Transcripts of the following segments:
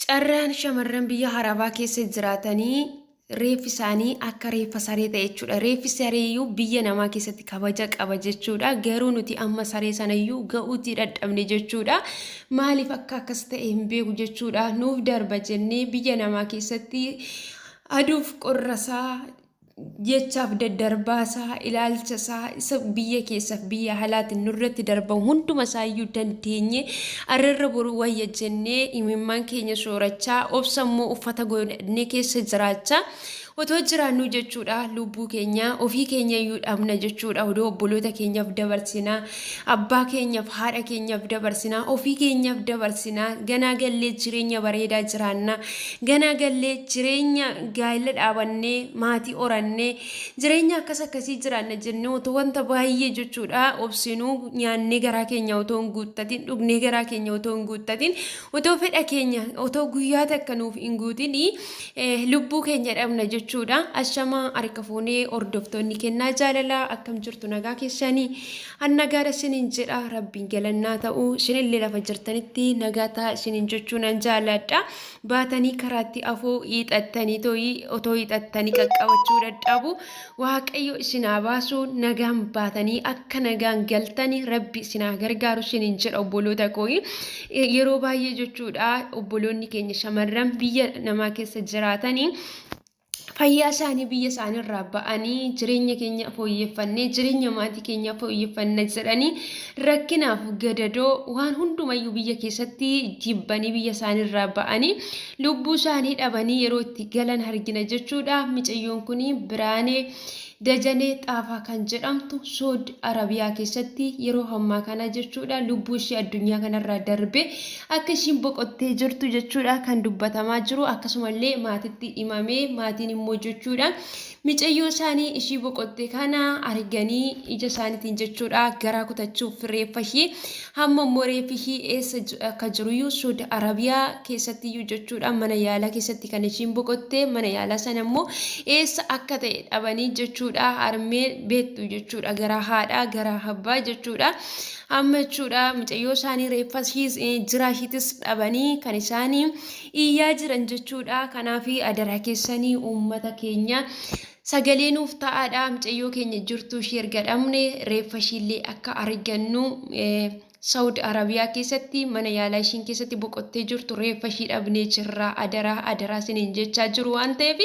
Carraan shamarran biyya Arabaa keessa jiraatanii reeffi isaanii akka reeffa saree ta'e jechuudha. Reeffi sareeyyuu biyya namaa keessatti kabaja qaba jechuudha. Garuu nuti amma saree sanayyuu ga'uutii dadhabne jechuudha. Maaliif akka akkas ta'e hin beeku jechuudha. Nuuf darba jennee biyya namaa keessatti aduuf qorrasaa jechaaf daddarbaasaa ilaalchasaa isa biyya keessaaf biyya alaatiin nurratti darbamu hunduma isaayyuu dandeenye arrarra boru wayya jennee imimmaan keenya soorachaa obsa immoo uffata godhannee keessa jiraachaa otoo jiraannuu jechuudha. Lubbuu keenya ofii keenya iyyuu dhabna jechuudha. Odoo obboloota keenyaaf dabarsinaa, abbaa keenyaaf, haadha keenyaaf dabarsinaa, ofii keenyaaf dabarsinaa, ganaa gallee jireenya bareedaa jiraanna, ganaa gallee jireenya gaa'ela dhaabannee maatii horannee jireenya akkas akkasii jiraanna jennee otoo wanta baay'ee jechuudha obsinuu, nyaannee garaa keenya otoo hin guuttatin, dhugnee garaa keenya otoo hin guuttatin, otoo fedha keenya otoo guyyaa takka nuuf hin guutin lubbuu keenya dhabna jechuudha. Ashamaa, harka fuunee hordoftoonni kennaa jaalalaa, akkam jirtu? Nagaa keessanii? An nagaadha isiniin jedha, rabbiin galannaa ta'u. Isinillee lafa jirtanitti nagaa ta'a isiniin jechuu nan jaaladha. Baatanii karaatti afoo hiixattanii tooyi otoo hiixattanii qaqqabachuu dadhabu. Waaqayyo isin haa baasu, nagaan baatanii akka nagaan galtanii rabbi isin haa gargaaru isiniin jedha obboloota koo. Yeroo baay'ee jechuudha, obboloonni keenya shamarran biyya namaa keessa jiraatanii fayyaa isaanii biyya isaaniirraa ba'anii jireenya keenya fooyyeffannee jireenya maatii keenya fooyyeffanna jedhanii rakkinaaf gadadoo waan hundumayyuu biyya keessatti jibbanii biyya isaaniirraa ba'anii lubbuu isaanii dhabanii yeroo itti galan argina jechuudha. Micayyoon kun Biraanee Dajanee Xaafaa kan jedhamtu Suud Arabiyaa keessatti yeroo ammaa kana jechuudha lubbuu ishee addunyaa kanarraa darbe akka ishiin boqottee jirtu jechuudha kan dubbatamaa jiru. Akkasumallee maatitti himamee maatiin immoo jechuudha micayyoo isaanii ishii boqotte kana arganii ija isaaniitiin jechuudha garaa kutachuuf reeffa ishii hamma immoo reeffi ishii eessa akka jiruyyuu, Suud Arabiyaa keessattiyyuu jechuudha mana yaalaa keessatti kan ishiin boqotte, mana yaalaa sana immoo eessa akka ta'e dhabanii jechuudha. Harmee beektu jechuudha, garaa haadhaa garaa abbaa jechuudha. Amma jechuudha mucayyoo isaanii reeffa ishii jiraa ishiitis dhabanii kan isaanii iyyaa jiran jechuudha. Kanaaf adaraa keessanii uummata keenya sagalee nuuf ta'aadha. Mucayyoo keenya jirtuu ishee erga dhabne reeffa ishiillee akka argannu, Saudi Arabiyaa keessatti mana yaalaa ishiin keessatti boqottee jirtu reeffa ishii dhabnee jirra, adaraa adaraa isiniin jechaa jiru waan ta'eef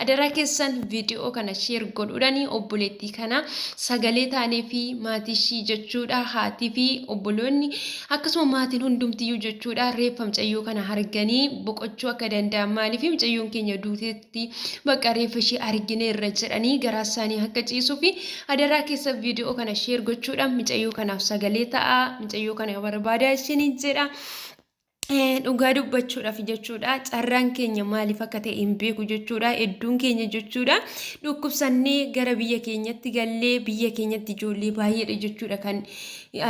adaraa keessan viidiyoo kana share godhuudhaan obboleettii kana sagalee taanee fi maatii ishii jechuudha, haatii fi obboloonni akkasuma maatiin hundumtiyyuu jechuudha reeffa mucayyoo kana arganii boqochuu akka danda'an, maaliif mucayyoon keenya duuteetti bakka reeffa ishii argineerra jedhanii garaa isaanii akka ciisuu fi adaraa keessa viidiyoo kana share gochuudhaan mucayyoo kanaaf sagalee ta'a, mucayyoo kana barbaadaa isiniin jedha. Dhugaa dubbachuudhaaf jechuudha, carraan keenya maaliif akka ta'e hin beeku jechuudha. Hedduun keenya jechuudha dhukkubsannee gara biyya keenyatti gallee biyya keenyatti ijoollee baay'eedha jechuudha kan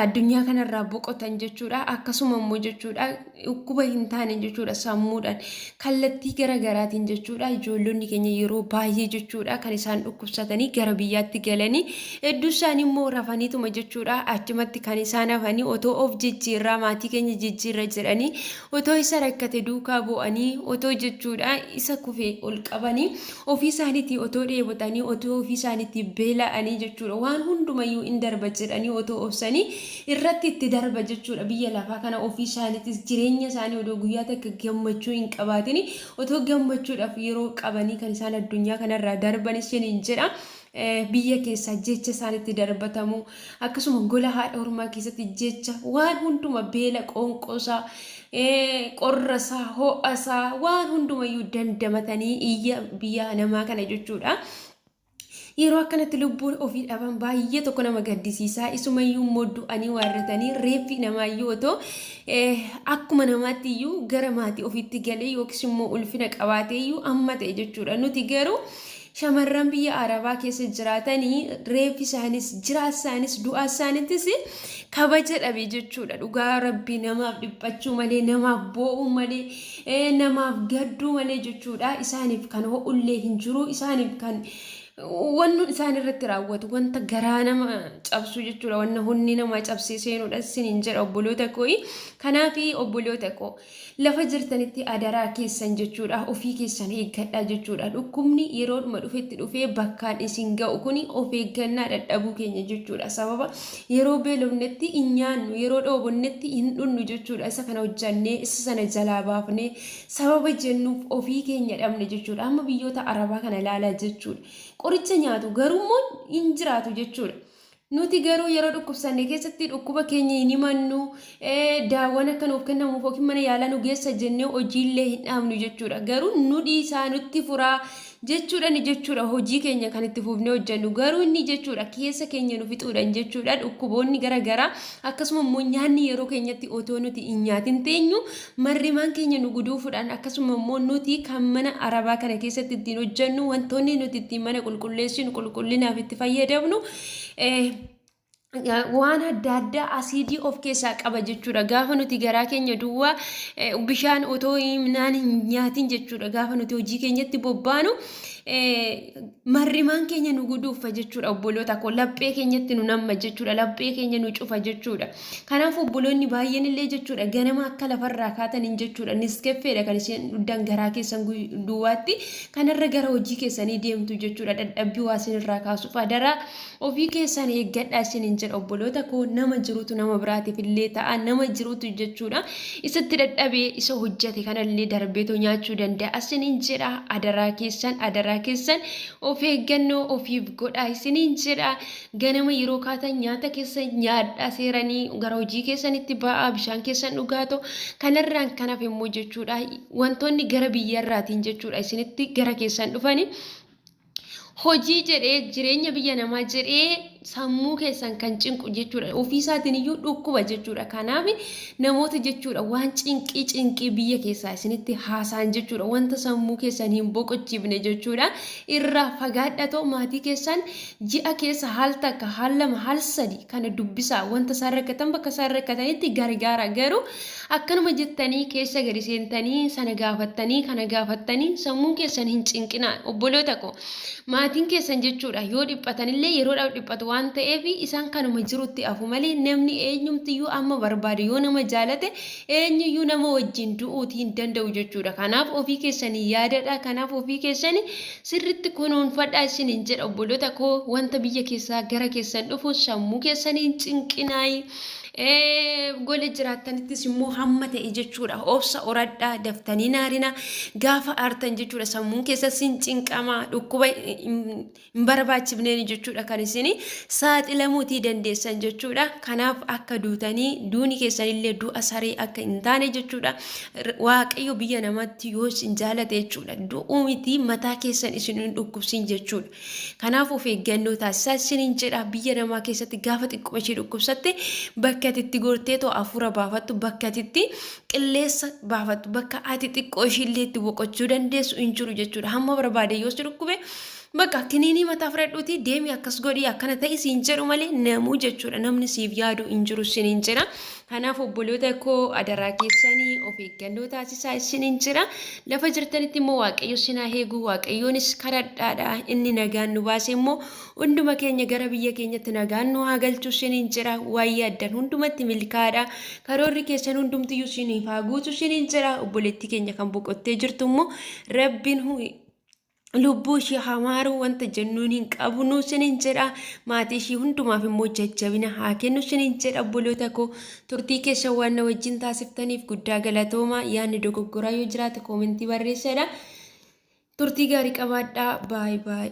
addunyaa kanarraa boqotan jechuudha. Akkasuma immoo jechuudha dhukkuba hin taane jechuudha sammuudhaan kallattii gara garaatiin jechuudha ijoollonni keenya yeroo baay'ee jechuudha kan isaan dhukkubsatanii gara biyyaatti galanii, hedduu isaanii immoo rafaniituma jechuudha achumatti kan isaan hafanii, otoo of jijjiirraa maatii keenya jijjiirra jedhanii, otoo isa rakkate duukaa bu'anii, otoo jechuudha isa kufe ol qabanii, ofii isaaniitii otoo dheebotanii, otoo ofii isaaniitii beela'anii jechuudha waan hundumayyuu in darba jedhanii otoo obsanii irratti itti darba jechuudha biyya lafaa kana. Ofii isaaniitis jireenya isaanii odoo guyyaa takka gammachuu hin qabaatini, otoo gammachuudhaaf yeroo qabanii kan isaan addunyaa kanarraa darban isiniin jedha. Biyya keessaa jecha isaanitti darbatamu, akkasuma gola haadha hormaa keessatti jecha waan hunduma, beela, qoonqoosaa, qorrasaa, ho'asaa, waan hundumayyuu dandamatanii iyya biyya namaa kana jechuudha. Yeroo akkanatti lubbuun ofii dhaban baay'ee tokko nama gaddisiisaa. Isumayyuu immoo du'anii waarratanii reeffi namaayyuu otoo akkuma namaatti iyyuu gara maatii ofiitti galee yookiis immoo ulfina qabaatee iyyuu amma ta'e jechuudha. Nuti garuu shamarran biyya Arabaa keessa jiraatanii reeffi isaanis jiraa isaanis du'aa isaaniittis kabaja dhabe jechuudha. Dhugaa rabbii namaaf dhiphachuu malee, namaaf boo'uu malee, namaaf gadduu malee jechuudha. Isaaniif kan ho'ullee hin jiru. Isaaniif kan Wanni isaan irratti raawwatu wanta garaa nama cabsu jechuudha. Wanna honni nama cabsee seenuudha isiniin jedha obboloota koo. Kanaaf obboloota koo lafa jirtanitti adaraa keessan jechuudha. Ofii keessan eeggadhaa jechuudha. Dhukkubni yeroodhuma dhufetti dhufee bakkaan isin ga'u kuni of eeggannaa dadhabuu keenya jechuudha. Sababa yeroo beelofnetti hin nyaannu, yeroo dhoobonnetti hin dhunnu jechuudha. Isa kana hojjannee isa sana jalaa baafnee sababa jennuuf ofii keenya dhabne jechuudha. Amma biyyoota Arabaa kana ilaalaa jechuudha. Qoricha nyaatu garuu immoo hin jiraatu jechuudha. Nuti garuu yeroo dhukkubsanne keessatti dhukkuba keenya hin himannu, daawwan akka nuuf kennamuuf yookiin mana yaalaa nu geessa jennee hojiillee hin dhaabnu jechuudha. Garuu nu dhiisaa nutti furaa jechuudhaan jechuudha hojii keenya kan itti fufnee hojjennu. Garuu inni jechuudha keessa keenya nu fixuudhaan jechuudha dhukkuboonni gara garaa akkasuma immoo nyaanni yeroo keenyatti otoo nuti hin nyaatin teenyu marrimaan keenya nu guduufuudhaan akkasuma immoo nuti kan mana arabaa kana keessatti ittiin hojjennu wantoonni nuti ittiin mana qulqulleessinu qulqullinaaf itti fayyadamnu waan adda addaa asiidii of keessaa qaba jechuudha. Gaafa nuti garaa keenya duwwaa bishaan otoo naan hin nyaatin jechuudha. Gaafa nuti hojii keenyatti bobbaanu marrimaan keenya nu guduufa jechuudha obboloota koo laphee keenyatti nu namma jechuudha laphee keenya nu cufa jechuudha. Kanaaf obboloonni baay'een illee jechuudha ganama akka lafarraa kaataniin jechuudha niskeffeedha kan isin dhugdan garaa keessan duwwaatti kanarra gara hojii keessanii deemtu jechuudha dadhabbii waa isinirraa kaasuuf adaraa Ofii keessan eeggadhaa isiniin jedha obboloota koo nama jirutu nama biraatiif illee ta'a nama jirutu jechuudha isatti dadhabee isa hojjate kanallee darbeetoo nyaachuu danda'a isiniin jedha adaraa keessan adaraa keessan of eeggannoo ofiif godhaa isiniin jedha ganama yeroo kaatan nyaata keessan nyaadhaa seeranii gara hojii keessanitti ba'aa bishaan keessan dhugaatoo kanarraan kan hafe immoo jechuudha wantoonni gara biyyarraatiin jechuudha isinitti gara keessan dhufanii hojii jedhee jireenya biyya namaa jedhee sammuu keessan kan cinqu jechuudha. Ofii isaatiin iyyuu dhukkuba jechuudha. Kanaaf namoota jechuudha waan cinqii cinqii biyya keessaa isinitti haasa'an jechuudha. Wanta sammuu keessan hin boqochiifne jechuudha. Irraa fagaadhatoo maatii keessan ji'a keessa haal takka haal lama haal sadi kana dubbisaa wanta isaan rakkatan bakka isaan rakkatanitti gargaara. Garuu Akkanuma jettanii keessa gadi seentanii sana gaafattanii kana gaafattanii sammuu keessan hin cinqinaa obboloota koo. Maatiin keessan jechuudha yoo dhiphatanillee yeroodhaaf dhiphatu waan ta'eef isaan kanuma jirutti hafu malee namni eenyumtiyyuu amma barbaade yoo nama jaalate eenyuyyuu nama wajjin du'uutii hin danda'u jechuudha. Kanaaf ofii keessanii yaadadha. Kanaaf ofii keessanii sirritti kunuunfadhaa isiniin jedha obboloota koo wanta biyya keessaa gara keessan dhufu sammuu keessanii hin cinqinaayi. Gola jiraattanittis immoo hamma ta'e jechuudha. Obsa horadhaa daftanii naarina gaafa aartan jechuudha. Sammuun keessa sin cinqama dhukkuba hin barbaachifneen jechuudha kan isin saaxilamuutii dandeessan jechuudha. Kanaaf akka duutanii duuni keessanillee du'a saree akka hin taane jechuudha. Waaqayyo biyya namaatti yoo isin jaalate jechuudha. Du'uu miti mataa keessan isin hin dhukkubsin jechuudha. Kanaaf of eeggannoo taasisaa isiniin jedha biyya namaa keessatti gaafa xiqquma ishee dhukkubsatte bakka ati itti gortee too hafuura baafattu bakka ati itti qilleessa baafattu bakka ati xiqqoo ishee illee itti boqochuu dandeessu hin jiru jechuudha. Hamma barbaade yoo si dhukkube bakka kiniinii mataa fudhadhuutii deemi akkas godhii akkana ta'i siin jedhu malee namuu jechuudha namni siif yaadu hin jiru isiniin jedha. Kanaaf obboloota koo adaraa keessanii of eeggannoo taasisaa isiniin jedha. Lafa jirtanitti immoo Waaqayyo isin haa eegu. Waaqayyoonis kadhadhaadha. Inni nagaan nu baase immoo hunduma keenya gara biyya keenyatti nagaan nu haa galchu isiniin jedha. Waan yaaddan hundumatti milkaa'aadha. Karoorri keessan hundumtiyyuu isiniif haa guutu isiniin jedha. Obboleettii keenya kan boqottee jirtu immoo Rabbiin lubbuu ishii haa maaru wanta jennuun hin qabnu isiniin jedha maatii ishii hundumaaf immoo jajjabina haa kennu isiniin jedha obboloota koo turtii keessan waan na wajjin taasiftaniif guddaa galatooma yaadni dogoggoraa yoo jiraate koomentii barreessadha turtii gaarii qabaadhaa baay baay.